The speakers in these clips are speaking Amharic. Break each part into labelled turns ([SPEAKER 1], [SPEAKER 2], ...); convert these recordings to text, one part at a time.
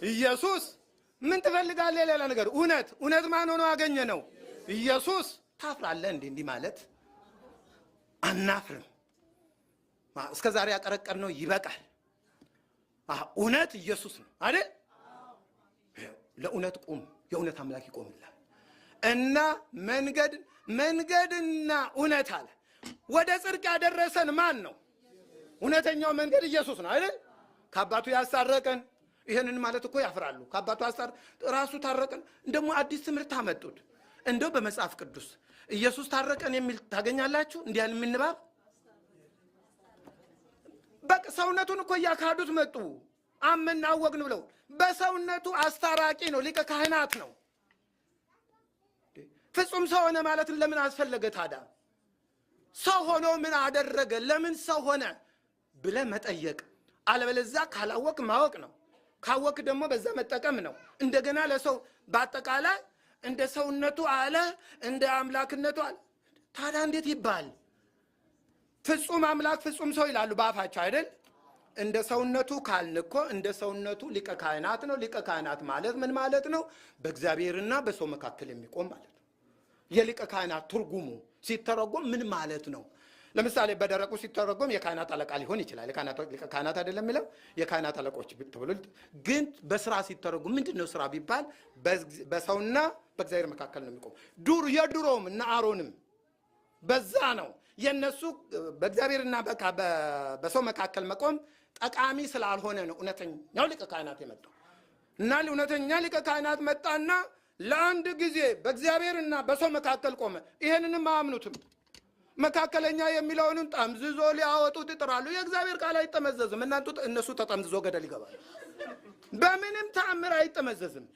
[SPEAKER 1] ኢየሱስ። ምን ትፈልጋለህ? ሌላ ነገር እውነት እውነት ማን ሆኖ አገኘ ነው? ኢየሱስ። ታፍራለህ እንዴ? እንዲህ ማለት አናፍርም። እስከ ዛሬ ያቀረቀርነው ይበቃል። እውነት ኢየሱስ ነው አይደል? ለእውነት ቁም፣ የእውነት አምላክ ይቆምላል። እና መንገድ መንገድና እውነት አለ። ወደ ጽድቅ ያደረሰን ማን ነው? እውነተኛው መንገድ ኢየሱስ ነው አይደል? ከአባቱ ያስታረቀን። ይሄንን ማለት እኮ ያፍራሉ። ከአባቱ ራሱ ታረቀን። እንደሞ አዲስ ትምህርት አመጡት። እንደው በመጽሐፍ ቅዱስ ኢየሱስ ታረቀን የሚል ታገኛላችሁ? እንዲህ ያለ የሚንባብ በቃ ሰውነቱን እኮ እያካዱት መጡ። አመን አወቅን ብለው በሰውነቱ አስታራቂ ነው፣ ሊቀ ካህናት ነው። ፍጹም ሰው ሆነ ማለት ለምን አስፈለገ ታዲያ? ሰው ሆኖ ምን አደረገ? ለምን ሰው ሆነ ብለህ መጠየቅ። አለበለዚያ ካላወቅ ማወቅ ነው፣ ካወቅ ደግሞ በዛ መጠቀም ነው። እንደገና ለሰው በአጠቃላይ እንደ ሰውነቱ አለ፣ እንደ አምላክነቱ አለ። ታዲያ እንዴት ይባል? ፍጹም አምላክ ፍጹም ሰው ይላሉ በአፋቸው አይደል? እንደ ሰውነቱ ካልን እኮ እንደ ሰውነቱ ሊቀ ካህናት ነው። ሊቀ ካህናት ማለት ምን ማለት ነው? በእግዚአብሔርና በሰው መካከል የሚቆም ማለት ነው። የሊቀ ካህናት ትርጉሙ ሲተረጎም ምን ማለት ነው? ለምሳሌ በደረቁ ሲተረጎም የካህናት አለቃ ሊሆን ይችላል። የካህናት ሊቀ ካህናት አይደለም የሚለው የካህናት አለቆች ተብሎ፣ ግን በስራ ሲተረጎም ምንድነው ስራ ቢባል በሰውና በእግዚአብሔር መካከል ነው የሚቆም። ዱር የድሮም እና አሮንም በዛ ነው የነሱ በእግዚአብሔርና በሰው መካከል መቆም ጠቃሚ ስላልሆነ ነው እውነተኛው ሊቀ ካህናት የመጣው። እና እውነተኛ ሊቀ ካህናት መጣና ለአንድ ጊዜ በእግዚአብሔርና በሰው መካከል ቆመ። ይሄንንም አያምኑትም። መካከለኛ የሚለውንም ጠምዝዞ ሊያወጡት ይጥራሉ። የእግዚአብሔር ቃል አይጠመዘዝም። እናንተ እነሱ ተጠምዝዞ ገደል ይገባሉ። በምንም ተአምር አይጠመዘዝም።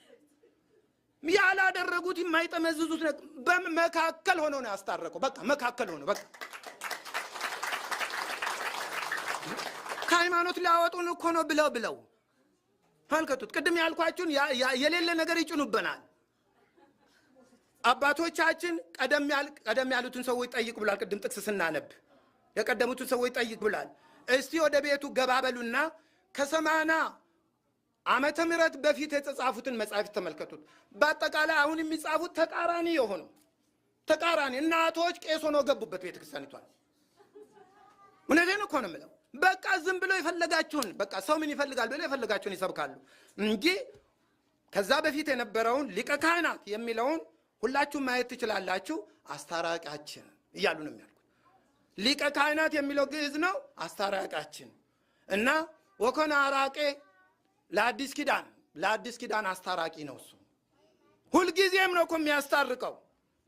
[SPEAKER 1] ያላደረጉት የማይጠመዝዙት በመካከል ሆኖ ነው ያስታረቀው። በቃ መካከል ሆኖ በቃ ከሃይማኖት ሊያወጡን እኮ ነው ብለው ብለው ተመልከቱት። ቅድም ያልኳችሁን የሌለ ነገር ይጭኑብናል። አባቶቻችን ቀደም ያሉትን ሰዎች ጠይቅ ብሏል። ቅድም ጥቅስ ስናነብ የቀደሙትን ሰዎች ጠይቅ ብሏል። እስቲ ወደ ቤቱ ገባ በሉና ከ80 ዓመተ ምህረት በፊት የተጻፉትን መጻሕፍት ተመልከቱት። በአጠቃላይ አሁን የሚጻፉት ተቃራኒ የሆኑ ተቃራኒ እናቶች ቄስ ሆነው ገቡበት ቤተክርስቲያኒቷን። እውነቴን እኮ ነው የምለው። በቃ ዝም ብሎ የፈለጋችሁን በቃ ሰው ምን ይፈልጋል ብሎ የፈለጋችሁን ይሰብካሉ እንጂ ከዛ በፊት የነበረውን ሊቀ ካህናት የሚለውን ሁላችሁም ማየት ትችላላችሁ። አስታራቂያችን እያሉ ነው የሚያልኩት። ሊቀ ካህናት የሚለው ግዕዝ ነው፣ አስታራቂያችን እና ወኮነ አራቄ ለአዲስ ኪዳን፣ ለአዲስ ኪዳን አስታራቂ ነው እሱ። ሁልጊዜም ነው እኮ የሚያስታርቀው።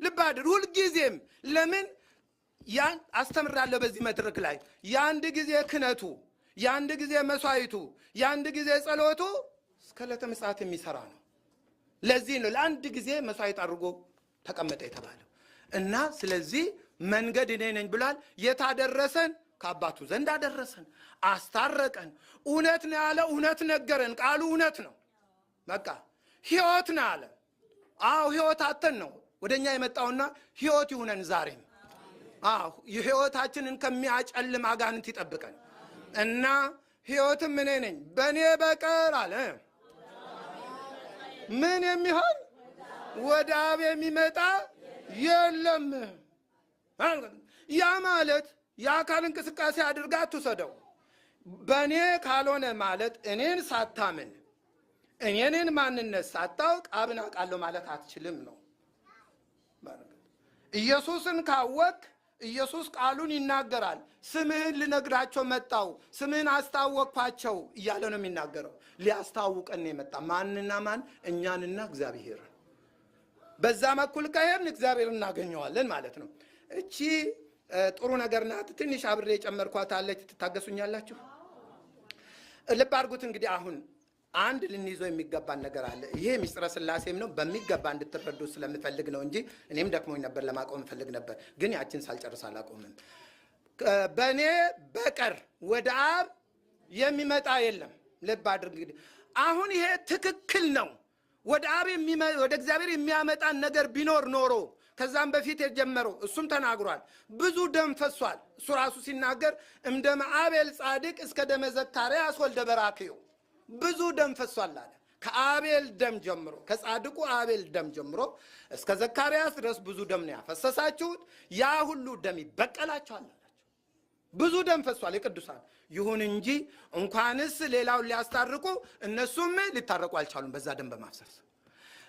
[SPEAKER 1] ልብ አድርግ፣ ሁልጊዜም። ለምን ያን አስተምራለሁ በዚህ መድረክ ላይ። የአንድ ጊዜ ክህነቱ፣ የአንድ ጊዜ መስዋዕቱ፣ የአንድ ጊዜ ጸሎቱ እስከ ዕለተ ምጽአት የሚሰራ ነው። ለዚህ ነው ለአንድ ጊዜ መስዋዕት አድርጎ ተቀመጠ የተባለው። እና ስለዚህ መንገድ እኔ ነኝ ብሏል። የታደረሰን ከአባቱ ዘንድ አደረሰን፣ አስታረቀን። እውነት ነው ያለ፣ እውነት ነገረን። ቃሉ እውነት ነው። በቃ ሕይወት ነው አለ። አዎ ሕይወት አተን ነው ወደኛ የመጣውና ሕይወት ይሁነን ዛሬም። አዎ ሕይወታችንን ከሚያጨልም አጋንንት ይጠብቀን። እና ሕይወትም እኔ ነኝ፣ በእኔ በቀር አለ ምን የሚሆን ወደ አብ የሚመጣ የለም። ያ ማለት የአካል እንቅስቃሴ አድርጋ አትውሰደው። በእኔ ካልሆነ ማለት እኔን ሳታምን እኔን ማንነት ሳታውቅ አብን አውቃለሁ ማለት አትችልም ነው። ኢየሱስን ካወቅ ኢየሱስ ቃሉን ይናገራል። ስምህን ልነግራቸው መጣው፣ ስምህን አስታወቅኳቸው እያለ ነው የሚናገረው። ሊያስታውቀን የመጣ ማንና ማን? እኛንና እግዚአብሔርን። በዛ በኩል ከሄድን እግዚአብሔርን እናገኘዋለን ማለት ነው። እቺ ጥሩ ነገር ናት። ትንሽ አብሬ የጨመርኳት አለች። ትታገሱኛላችሁ? ልብ አድርጉት። እንግዲህ አሁን አንድ ልንይዘው የሚገባን ነገር አለ። ይሄ ሚስጥረ ስላሴም ነው፣ በሚገባ እንድትረዱ ስለምፈልግ ነው እንጂ እኔም ደክሞኝ ነበር ለማቆም እፈልግ ነበር፣ ግን ያችን ሳልጨርስ አላቆምም። በእኔ በቀር ወደ አብ የሚመጣ የለም። ልብ አድርግ። እንግዲህ አሁን ይሄ ትክክል ነው። ወደ አብ ወደ እግዚአብሔር የሚያመጣን ነገር ቢኖር ኖሮ ከዛም በፊት የጀመረው እሱም ተናግሯል። ብዙ ደም ፈሷል። እሱ ራሱ ሲናገር እምደመ አቤል ጻድቅ እስከ ደመ ዘካርያስ ወልደ በራክዩ ብዙ ደም ፈሷል አለ። ከአቤል ደም ጀምሮ፣ ከጻድቁ አቤል ደም ጀምሮ እስከ ዘካርያስ ድረስ ብዙ ደም ነው ያፈሰሳችሁት። ያ ሁሉ ደም ይበቀላችኋል አላቸው። ብዙ ደም ፈሷል የቅዱሳን። ይሁን እንጂ እንኳንስ ሌላውን ሊያስታርቁ እነሱም ሊታረቁ አልቻሉም። በዛ ደም በማፍሰስ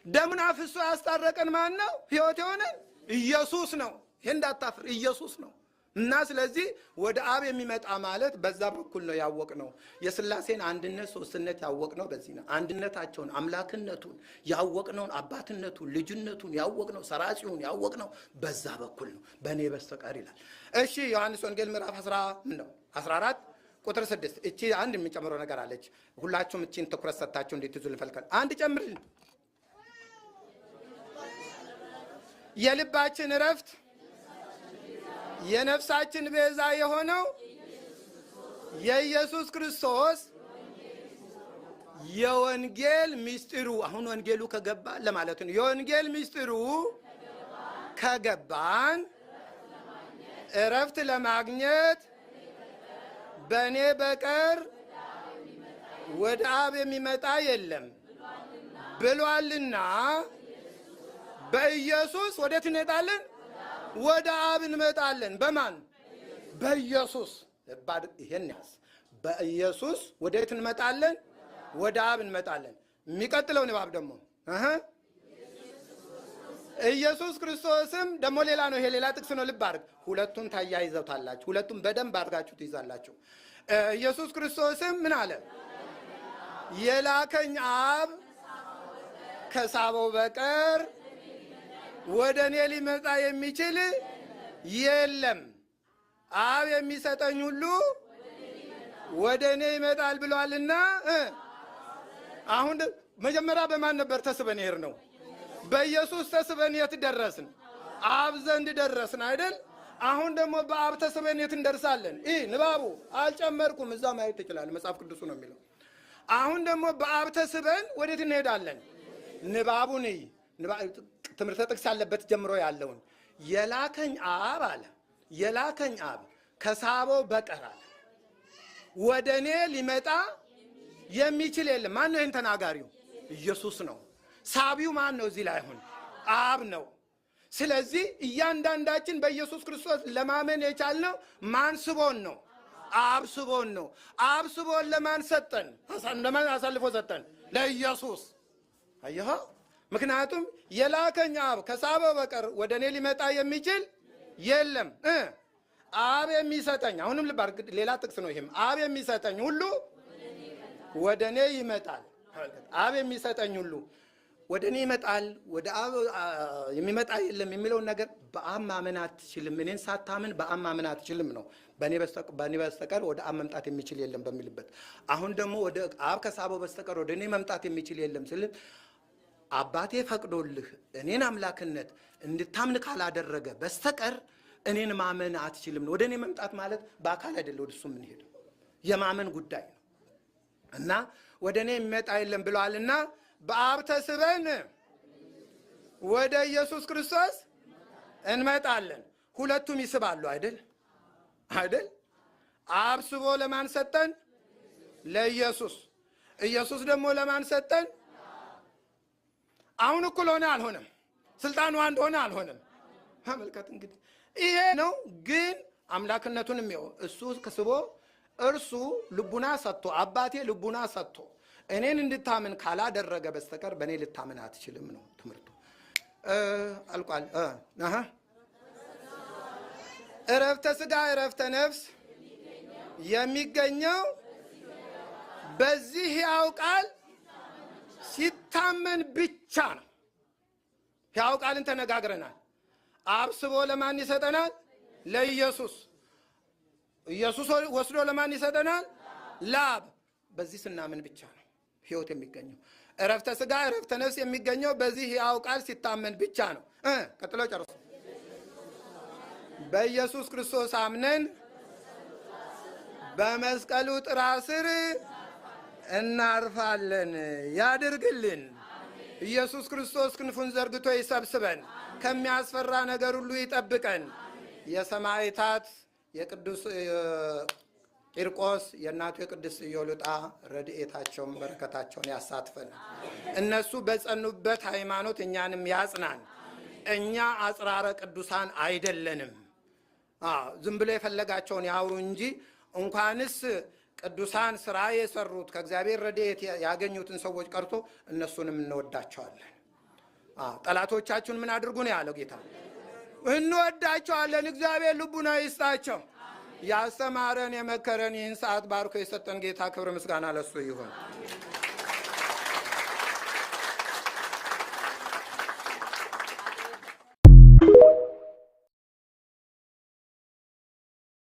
[SPEAKER 1] ደሙን አፍሶ ያስታረቀን ማን ነው? ሕይወት የሆነን ኢየሱስ ነው። ይሄ እንዳታፍር ኢየሱስ ነው። እና ስለዚህ ወደ አብ የሚመጣ ማለት በዛ በኩል ነው ያወቅነው። የሥላሴን አንድነት ሶስትነት ያወቅነው በዚህ ነው። አንድነታቸውን፣ አምላክነቱን ያወቅነውን፣ አባትነቱን፣ ልጅነቱን ያወቅነው፣ ሰራጺውን ያወቅነው በዛ በኩል ነው፣ በእኔ በስተቀር ይላል። እሺ፣ ዮሐንስ ወንጌል ምዕራፍ 10 ነው 14 ቁጥር 6። እቺ አንድ የሚጨምረው ነገር አለች። ሁላችሁም እቺን ትኩረት ሰጥታችሁ እንድትይዙ ልፈልጋለሁ። አንድ ጨምርልን። የልባችን እረፍት የነፍሳችን ቤዛ የሆነው የኢየሱስ ክርስቶስ የወንጌል ምስጢሩ፣ አሁን ወንጌሉ ከገባ ለማለት ነው። የወንጌል ምስጢሩ ከገባን እረፍት ለማግኘት በእኔ በቀር ወደ አብ የሚመጣ የለም ብሏልና በኢየሱስ ወዴት እንሄዳለን? ወደ አብ እንመጣለን። በማን? በኢየሱስ። ይሄን ያዝ። በኢየሱስ ወዴት እንመጣለን? ወደ አብ እንመጣለን። የሚቀጥለው ንባብ ደግሞ ኢየሱስ ክርስቶስም ደግሞ ሌላ ነው። ይሄ ሌላ ጥቅስ ነው። ልብ አድርግ። ሁለቱን ታያይዘውታላችሁ። ሁለቱን በደንብ አድርጋችሁ ትይዛላችሁ። ኢየሱስ ክርስቶስም ምን አለ? የላከኝ አብ ከሳበው በቀር ወደ እኔ ሊመጣ የሚችል የለም፣ አብ የሚሰጠኝ ሁሉ ወደ እኔ ይመጣል ብሏልና። አሁን መጀመሪያ በማን ነበር ተስበን የሄድነው? በኢየሱስ ተስበን የት ደረስን? አብ ዘንድ ደረስን አይደል? አሁን ደግሞ በአብ ተስበን የት እንደርሳለን? ይህ ንባቡ አልጨመርኩም፣ እዛ ማየት ትችላለህ። መጽሐፍ ቅዱሱ ነው የሚለው። አሁን ደግሞ በአብ ተስበን ወዴት እንሄዳለን? ንባቡን እይ፣ ትምህርተ ጥቅስ ያለበት ጀምሮ ያለውን የላከኝ አብ አለ። የላከኝ አብ ከሳበው በቀር አለ ወደ እኔ ሊመጣ የሚችል የለም። ማን ነው ይህን ተናጋሪው? ኢየሱስ ነው። ሳቢው ማን ነው? እዚህ ላይ አሁን አብ ነው። ስለዚህ እያንዳንዳችን በኢየሱስ ክርስቶስ ለማመን የቻልነው ማን ስቦን ነው? አብ ስቦን ነው። አብ ስቦን ለማን ሰጠን? ለማን አሳልፎ ሰጠን? ለኢየሱስ። አየኸው? ምክንያቱም የላከኝ አብ ከሳበው በቀር ወደ እኔ ሊመጣ የሚችል የለም። አብ የሚሰጠኝ፣ አሁንም ልብ አድርግ፣ ሌላ ጥቅስ ነው ይሄም። አብ የሚሰጠኝ ሁሉ ወደ እኔ ይመጣል። አብ የሚሰጠኝ ሁሉ ወደ እኔ ይመጣል። ወደ አብ የሚመጣ የለም የሚለውን ነገር በአብ ማመን አትችልም፣ እኔን ሳታምን በአብ ማመን አትችልም ነው። በእኔ በስተቀር ወደ አብ መምጣት የሚችል የለም በሚልበት፣ አሁን ደግሞ ወደ አብ ከሳበው በስተቀር ወደ እኔ መምጣት የሚችል የለም ስል አባቴ ፈቅዶልህ እኔን አምላክነት እንድታምን ካላደረገ በስተቀር እኔን ማመን አትችልም ነው። ወደ እኔ መምጣት ማለት በአካል አይደለ ወደ እሱ የምንሄደው፣ የማመን ጉዳይ ነው። እና ወደ እኔ የሚመጣ የለም ብለዋልና በአብ ተስበን ወደ ኢየሱስ ክርስቶስ እንመጣለን። ሁለቱም ይስባሉ አይደል? አይደል? አብ ስቦ ለማን ሰጠን? ለኢየሱስ። ኢየሱስ ደግሞ ለማን ሰጠን? አሁን እኩል ሆነ አልሆነም? ስልጣኑ አንድ ሆነ አልሆነም? አመልከት እንግዲህ ይሄ ነው። ግን አምላክነቱንም ይኸው እሱ ስቦ እርሱ ልቡና ሰጥቶ፣ አባቴ ልቡና ሰጥቶ እኔን እንድታምን ካላደረገ በስተቀር በእኔ ልታምን አትችልም ነው ትምህርቱ። አልቋል። እረፍተ ሥጋ እረፍተ ነፍስ የሚገኘው በዚህ ሕያው ቃል ሲታመን ብቻ ነው። ሕያው ቃልን ተነጋግረናል። አብ ስቦ ለማን ይሰጠናል? ለኢየሱስ። ኢየሱስ ወስዶ ለማን ይሰጠናል? ለአብ። በዚህ ስናምን ብቻ ነው ሕይወት የሚገኘው። እረፍተ ሥጋ እረፍተ ነፍስ የሚገኘው በዚህ ሕያው ቃል ሲታመን ብቻ ነው። ቀጥሎ ጨርሱ። በኢየሱስ ክርስቶስ አምነን በመስቀሉ ጥላ ስር እናርፋለን። ያድርግልን። ኢየሱስ ክርስቶስ ክንፉን ዘርግቶ ይሰብስበን፣ ከሚያስፈራ ነገር ሁሉ ይጠብቀን። የሰማዕታት የቅዱስ ቂርቆስ የእናቱ የቅድስት ኢዮሉጣ ረድኤታቸውን በረከታቸውን ያሳትፈን። እነሱ በጸኑበት ሃይማኖት እኛንም ያጽናን። እኛ አጽራረ ቅዱሳን አይደለንም። ዝም ብሎ የፈለጋቸውን ያውሩ እንጂ እንኳንስ ቅዱሳን ስራ የሰሩት ከእግዚአብሔር ረድኤት ያገኙትን ሰዎች ቀርቶ እነሱንም እንወዳቸዋለን። ጠላቶቻችሁን ምን አድርጉ ነው ያለው ጌታ? እንወዳቸዋለን። እግዚአብሔር ልቡና ይስጣቸው። ያስተማረን የመከረን ይህን ሰዓት ባርኮ የሰጠን ጌታ ክብር ምስጋና ለሱ ይሁን።